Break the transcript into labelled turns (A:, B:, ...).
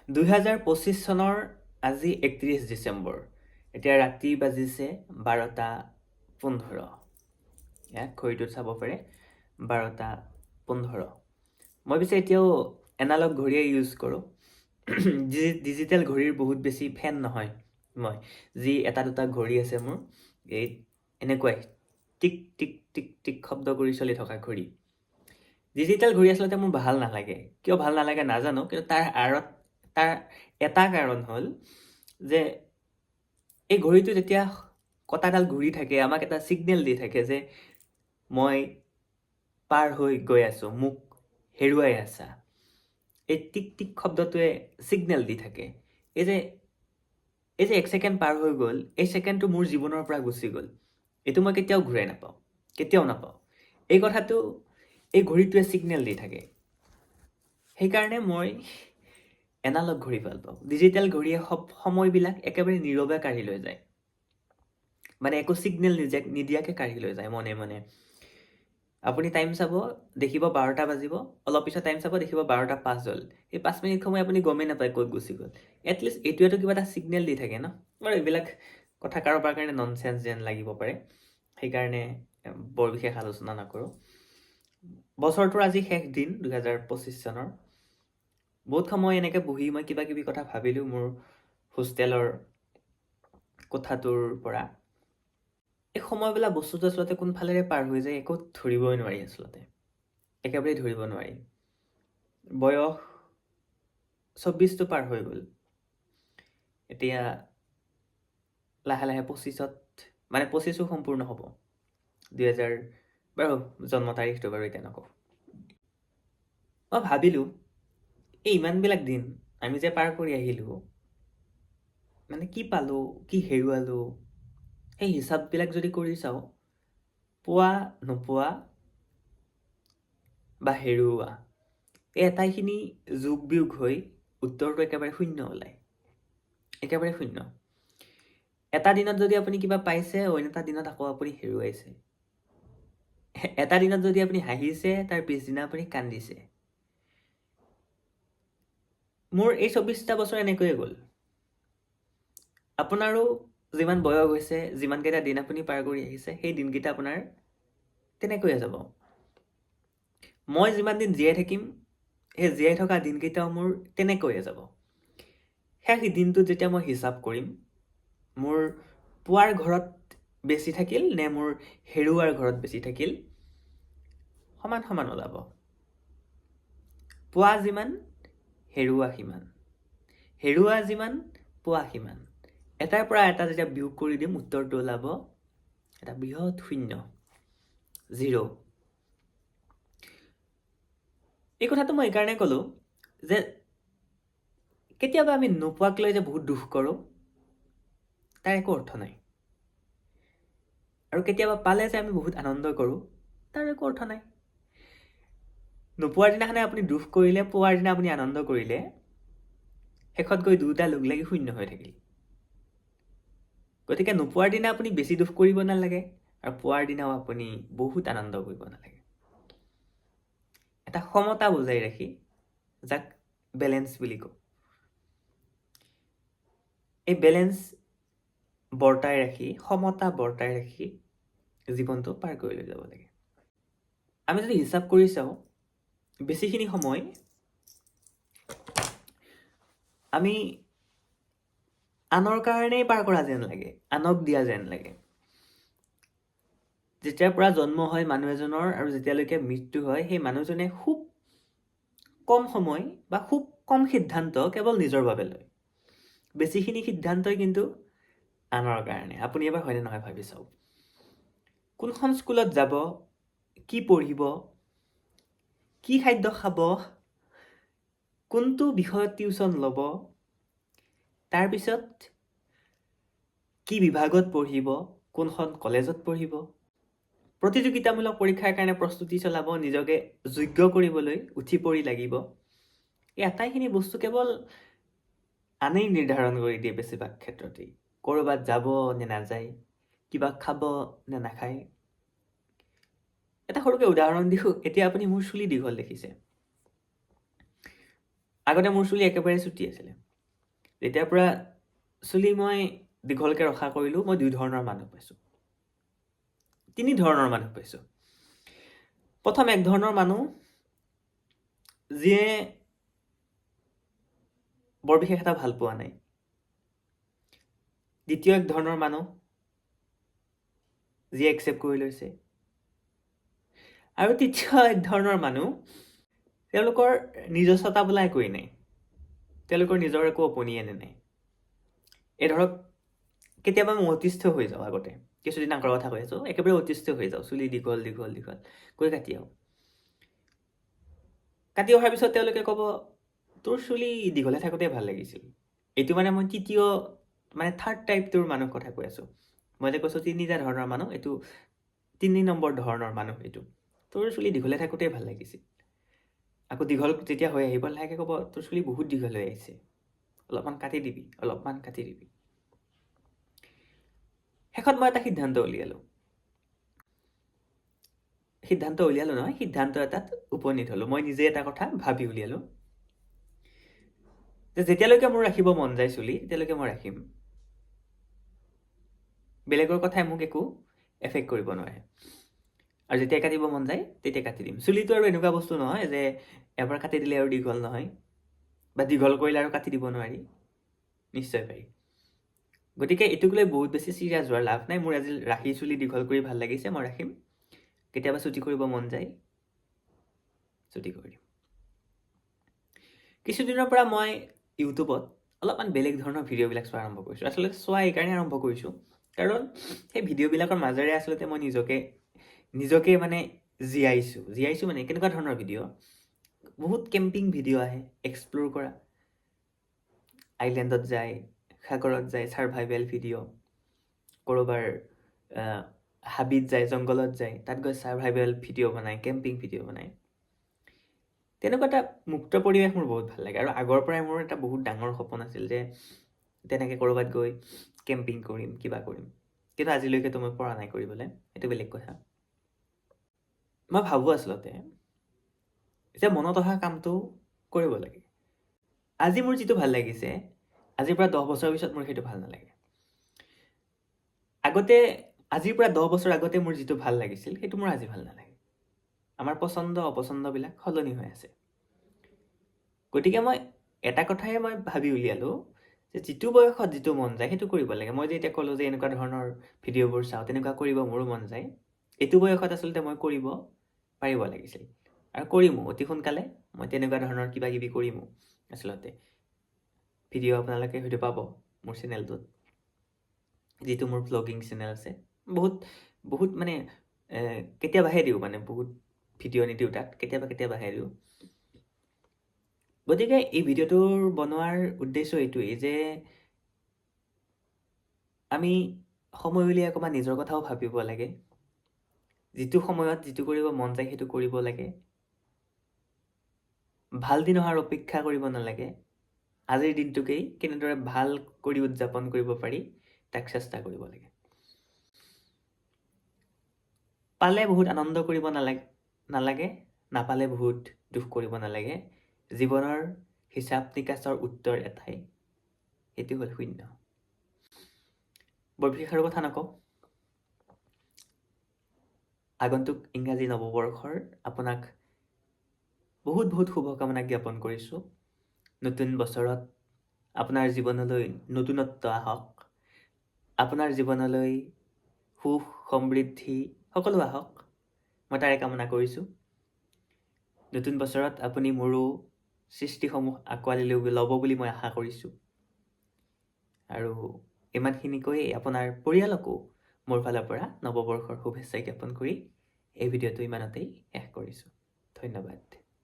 A: 2025 চনৰ আজি 31 ডিচেম্বৰ। এতিয়া ৰাতি বাজিছে 12টা 15। ইয়াত ঘড়ীটোত চাব পাৰে, 12টা 15। মই পিছে এতিয়াও এনালগ ঘড়ীয়ে ইউজ কৰোঁ। ডিজিটেল ঘড়ীৰ বহুত বেছি ফেন নহয় মই। যি এটা দুটা ঘড়ী আছে মোৰ, এই এনেকুৱাই টিক টিক টিক টিক শব্দ কৰি চলি থকা ঘড়ী। ডিজিটেল ঘড়ী আচলতে মোৰ ভাল নালাগে। কিয় ভাল নালাগে নাজানো, কিন্তু তাৰ আঁৰত তাৰ এটা কাৰণ হ'ল যে এই ঘড়ীটো যেতিয়া কটাডাল ঘূৰি থাকে, আমাক এটা ছিগনেল দি থাকে যে মই পাৰ হৈ গৈ আছোঁ, মোক হেৰুৱাই আছা। এই টিক টিক শব্দটোৱে ছিগনেল দি থাকে। এই যে এক ছেকেণ্ড পাৰ হৈ গ'ল, এই ছেকেণ্ডটো মোৰ জীৱনৰ পৰা গুচি গ'ল, এইটো মই কেতিয়াও ঘূৰাই নাপাওঁ, কেতিয়াও নাপাওঁ। এই কথাটো এই ঘড়ীটোৱে ছিগনেল দি থাকে। সেইকাৰণে মই এনালগ ঘড়ী ভাল পাওঁ। ডিজিটেল ঘড়ীয়ে সব সময়বিলাক একেবাৰে নীৰৱে কাঢ়ি লৈ যায়, মানে একো ছিগনেল নিদিয়াকৈ কাঢ়ি লৈ যায় মনে মনে। আপুনি টাইম চাব, দেখিব 12টা বাজিব। অলপ পিছত টাইম চাব, দেখিব 12টা 5 হ'ল। এই 5 মিনিট সময় আপুনি গমেই নাপায় ক'ত গুচি গ'ল। এটলিষ্ট এইটোৱেতো কিবা এটা ছিগনেল দি থাকে ন। বাৰু, এইবিলাক কথা কাৰোবাৰ কাৰণে নন চেঞ্চ যেন লাগিব পাৰে, সেইকাৰণে বৰ বিশেষ আলোচনা নকৰোঁ। বছৰটোৰ আজি শেষ দিন, 2025 চনৰ। বহুত সময় এনেকৈ বহি মই কিবা কিবি কথা ভাবিলোঁ মোৰ হোষ্টেলৰ কোঠাটোৰ পৰা। এই সময়বিলাক বস্তুটো আচলতে কোনফালেৰে পাৰ হৈ যায় একো ধৰিবই নোৱাৰি, আচলতে একেবাৰেই ধৰিব নোৱাৰি। বয়স 24টো পাৰ হৈ গ'ল। এতিয়া লাহে লাহে 25ত, মানে 25ো সম্পূৰ্ণ হ'ব। 2000, বাৰু জন্ম তাৰিখটো বাৰু এতিয়া নকওঁ। মই ভাবিলোঁ, এই ইমানবিলাক দিন আমি যে পাৰ কৰি আহিলোঁ, মানে কি পালোঁ, কি হেৰুৱালোঁ, সেই হিচাপবিলাক যদি কৰি চাওঁ, পোৱা নোপোৱা বা হেৰুওৱা, এই আটাইখিনি যোগ বিয়োগ হৈ উত্তৰটো একেবাৰে শূন্য ওলায়, একেবাৰে শূন্য। এটা দিনত যদি আপুনি কিবা পাইছে, অইন এটা দিনত আকৌ আপুনি হেৰুৱাইছে। এটা দিনত যদি আপুনি হাঁহিছে, তাৰ পিছদিনা আপুনি কান্দিছে। মোৰ এই 24টা বছৰ এনেকৈয়ে গ'ল। আপোনাৰো যিমান বয়স হৈছে, যিমানকেইটা দিন আপুনি পাৰ কৰি আহিছে, সেই দিনকেইটা আপোনাৰ তেনেকৈয়ে যাব। মই যিমান দিন জীয়াই থাকিম, সেই জীয়াই থকা দিনকেইটাও মোৰ তেনেকৈয়ে যাব। শেষ দিনটোত যেতিয়া মই হিচাপ কৰিম, মোৰ পোৱাৰ ঘৰত বেছি থাকিল নে মোৰ হেৰুৱাৰ ঘৰত বেছি থাকিল, সমান সমান ওলাব। পোৱা যিমান, হেৰুওৱা সিমান। হেৰুওৱা যিমান, পোৱা সিমান। এটাৰ পৰা এটা যেতিয়া বিয়োগ কৰি দিম, উত্তৰটো ওলাব এটা বৃহৎ শূন্য, জিৰ'। এই কথাটো মই এইকাৰণে ক'লোঁ যে কেতিয়াবা আমি নোপোৱাক লৈ যে বহুত দুখ কৰোঁ, তাৰ একো অৰ্থ নাই। আৰু কেতিয়াবা পালে যে আমি বহুত আনন্দ কৰোঁ, তাৰ একো অৰ্থ নাই। নোপোৱাৰ দিনাখনে আপুনি দুখ কৰিলে, পোৱাৰ দিনা আপুনি আনন্দ কৰিলে, শেষত গৈ দুয়োটা লগ লাগি শূন্য হৈ থাকিল। গতিকে নোপোৱাৰ দিনা আপুনি বেছি দুখ কৰিব নালাগে আৰু পোৱাৰ দিনাও আপুনি বহুত আনন্দ কৰিব নালাগে। এটা সমতা বজাই ৰাখি, যাক বেলেঞ্চ বুলি কওঁ, এই বেলেঞ্চ বৰ্তাই ৰাখি, সমতা বৰ্তাই ৰাখি জীৱনটো পাৰ কৰি লৈ যাব লাগে। আমি যদি হিচাপ কৰি চাওঁ, বেছিখিনি সময় আমি আনৰ কাৰণেই পাৰ কৰা যেন লাগে, আনক দিয়া যেন লাগে। যেতিয়াৰ পৰা জন্ম হয় মানুহ এজনৰ আৰু যেতিয়ালৈকে মৃত্যু হয়, সেই মানুহজনে খুব কম সময় বা খুব কম সিদ্ধান্ত কেৱল নিজৰ বাবে লয়। বেছিখিনি সিদ্ধান্তই কিন্তু আনৰ কাৰণে। আপুনি এবাৰ হয়নে নহয় ভাবি চাওক। কোনখন স্কুলত যাব, কি পঢ়িব, কি খাদ্য খাব, কোনটো বিষয়ত টিউচন ল'ব, তাৰপিছত কি বিভাগত পঢ়িব, কোনখন কলেজত পঢ়িব, প্ৰতিযোগিতামূলক পৰীক্ষাৰ কাৰণে প্ৰস্তুতি চলাব, নিজকে যোগ্য কৰিবলৈ উঠি পৰি লাগিব, এই আটাইখিনি বস্তু কেৱল আনেই নিৰ্ধাৰণ কৰি দিয়ে বেছিভাগ ক্ষেত্ৰতেই। ক'ৰবাত যাব নে নাযায়, কিবা খাব নে নাখায়। এটা সৰুকৈ উদাহৰণ দিওঁ। এতিয়া আপুনি মোৰ চুলি দীঘল দেখিছে। আগতে মোৰ চুলি একেবাৰে চুটি আছিলে। যেতিয়াৰ পৰা চুলি মই দীঘলকৈ ৰখা কৰিলোঁ, মই দুই ধৰণৰ মানুহ পাইছোঁ, তিনি ধৰণৰ মানুহ পাইছোঁ। প্ৰথম এক ধৰণৰ মানুহ যিয়ে বৰ বিশেষ এটা ভাল পোৱা নাই। দ্বিতীয় এক ধৰণৰ মানুহ যিয়ে একচেপ্ট কৰি লৈছে। আৰু তৃতীয় এক ধৰণৰ মানুহ, তেওঁলোকৰ নিজস্বতা বোলা একোৱেই নাই, তেওঁলোকৰ নিজৰ একো অপিনিয়নে নাই। এই ধৰক কেতিয়াবা মই অতিষ্ঠ হৈ যাওঁ, আগতে কিছুদিন আগৰ কথা কৈ আছোঁ, একেবাৰে অতিষ্ঠ হৈ যাওঁ, চুলি দীঘল দীঘল দীঘল গৈ কাটি আহোঁ। কাটি অহাৰ পিছত তেওঁলোকে ক'ব, তোৰ চুলি দীঘলে থাকোঁতে ভাল লাগিছিল। এইটো মানে মই তৃতীয় মানে থাৰ্ড টাইপটোৰ মানুহ কথা কৈ আছোঁ। মই যে কৈছোঁ তিনিটা ধৰণৰ মানুহ, এইটো 3 নম্বৰ ধৰণৰ মানুহ এইটো। তোৰ চুলি দীঘলে থাকোঁতে ভাল লাগিছিল। আকৌ দীঘল যেতিয়া হৈ আহিব লাহেকৈ ক'ব, তোৰ চুলি বহুত দীঘল হৈ আহিছে, অলপমান কাটি দিবি, অলপমান কাটি দিবি। শেষত মই এটা সিদ্ধান্ত উলিয়ালোঁ, সিদ্ধান্ত উলিয়ালোঁ নহয়, সিদ্ধান্ত এটাত উপনীত হ'লোঁ। মই নিজে এটা কথা ভাবি উলিয়ালোঁ যে যেতিয়ালৈকে মোৰ ৰাখিব মন যায় চুলি, তেতিয়ালৈকে মই ৰাখিম। বেলেগৰ কথাই মোক একো এফেক্ট কৰিব নোৱাৰে। আৰু যেতিয়া কাটিব মন যায় তেতিয়া কাটি দিম। চুলিটো আৰু এনেকুৱা বস্তু নহয় যে এবাৰ কাটি দিলে আৰু দীঘল নহয়, বা দীঘল কৰিলে আৰু কাটি দিব নোৱাৰি, নিশ্চয় পাৰি। গতিকে এইটোক লৈ বহুত বেছি চিৰিয়াছ হোৱাৰ লাভ নাই। মোৰ আজি ৰাখি চুলি দীঘল কৰি ভাল লাগিছে, মই ৰাখিম। কেতিয়াবা চুটি কৰিব মন যায়, চুটি কৰি দিম। কিছুদিনৰ পৰা মই ইউটিউবত অলপমান বেলেগ ধৰণৰ ভিডিঅ'বিলাক চোৱা আৰম্ভ কৰিছোঁ। আচলতে চোৱা এইকাৰণে আৰম্ভ কৰিছোঁ, কাৰণ সেই ভিডিঅ'বিলাকৰ মাজেৰে আচলতে মই নিজকে নিজকে মানে জীয়াইছোঁ। জীয়াইছোঁ মানে কেনেকুৱা ধৰণৰ ভিডিঅ', বহুত কেম্পিং ভিডিঅ' আহে, এক্সপ্ল'ৰ কৰা, আইলেণ্ডত যায়, সাগৰত যায়, ছাৰ্ভাইভেল ভিডিঅ', ক'ৰবাৰ হাবিত যায়, জংঘলত যায়, তাত গৈ ছাৰ্ভাইভেল ভিডিঅ' বনায়, কেম্পিং ভিডিঅ' বনায়। তেনেকুৱা এটা মুক্ত পৰিৱেশ মোৰ বহুত ভাল লাগে। আৰু আগৰ পৰাই মোৰ এটা বহুত ডাঙৰ সপোন আছিল যে তেনেকৈ ক'ৰবাত গৈ কেম্পিং কৰিম, কিবা কৰিম। কিন্তু আজিলৈকেতো মই পৰা নাই কৰিবলৈ, সেইটো বেলেগ কথা। মই ভাবোঁ আচলতে যে মনত অহা কামটো কৰিব লাগে। আজি মোৰ যিটো ভাল লাগিছে, আজিৰ পৰা 10 বছৰৰ পিছত মোৰ সেইটো ভাল নালাগে। আগতে, আজিৰ পৰা 10 বছৰ আগতে মোৰ যিটো ভাল লাগিছিল, সেইটো মোৰ আজি ভাল নালাগে। আমাৰ পচন্দ অপচন্দবিলাক সলনি হৈ আছে। গতিকে মই এটা কথাই মই ভাবি উলিয়ালোঁ যে যিটো বয়সত যিটো মন যায় সেইটো কৰিব লাগে। মই যে এতিয়া ক'লোঁ যে এনেকুৱা ধৰণৰ ভিডিঅ'বোৰ চাওঁ, তেনেকুৱা কৰিব মোৰো মন যায়। এইটো বয়সত আচলতে মই কৰিব পাৰিব লাগিছিল, আৰু কৰিমো অতি সোনকালে। মই তেনেকুৱা ধৰণৰ কিবা কিবি কৰিমো আচলতে। ভিডিঅ' আপোনালোকে হয়তো পাব মোৰ চেনেলটোত, যিটো মোৰ ভ্লগিং চেনেল আছে। বহুত বহুত মানে কেতিয়াবাহে দিওঁ, মানে বহুত ভিডিঅ' নিদিওঁ তাত, কেতিয়াবা কেতিয়াবাহে দিওঁ। গতিকে এই ভিডিঅ'টোৰ বনোৱাৰ উদ্দেশ্য এইটোৱেই যে আমি সময় উলিয়াই অকণমান নিজৰ কথাও ভাবিব লাগে। যিটো সময়ত যিটো কৰিব মন যায় সেইটো কৰিব লাগে। ভাল দিন অহাৰ অপেক্ষা কৰিব নালাগে। আজিৰ দিনটোকেই কেনেদৰে ভাল কৰি উদযাপন কৰিব পাৰি তাক চেষ্টা কৰিব লাগে। পালে বহুত আনন্দ কৰিব নালাগে, নাপালে বহুত দুখ কৰিব নালাগে। জীৱনৰ হিচাপ নিকাচৰ উত্তৰ এটাই, সেইটো হ'ল শূন্য। বৰ বিশেষ আৰু কথা নকওঁ। আগন্তুক ইংৰাজী নৱবৰ্ষৰ আপোনাক বহুত বহুত শুভকামনা জ্ঞাপন কৰিছোঁ। নতুন বছৰত আপোনাৰ জীৱনলৈ নতুনত্ব আহক, আপোনাৰ জীৱনলৈ সুখ সমৃদ্ধি সকলো আহক, মই তাৰে কামনা কৰিছোঁ। নতুন বছৰত আপুনি মোৰো সৃষ্টিসমূহ আঁকোৱালি ল'ব বুলি মই আশা কৰিছোঁ। আৰু ইমানখিনি কৈ আপোনাৰ পৰিয়ালকো মোৰ ফালৰ পৰা নৱবৰ্ষৰ শুভেচ্ছা জ্ঞাপন কৰি এই ভিডিঅ'টো ইমানতেই শেষ কৰিছোঁ। ধন্যবাদ।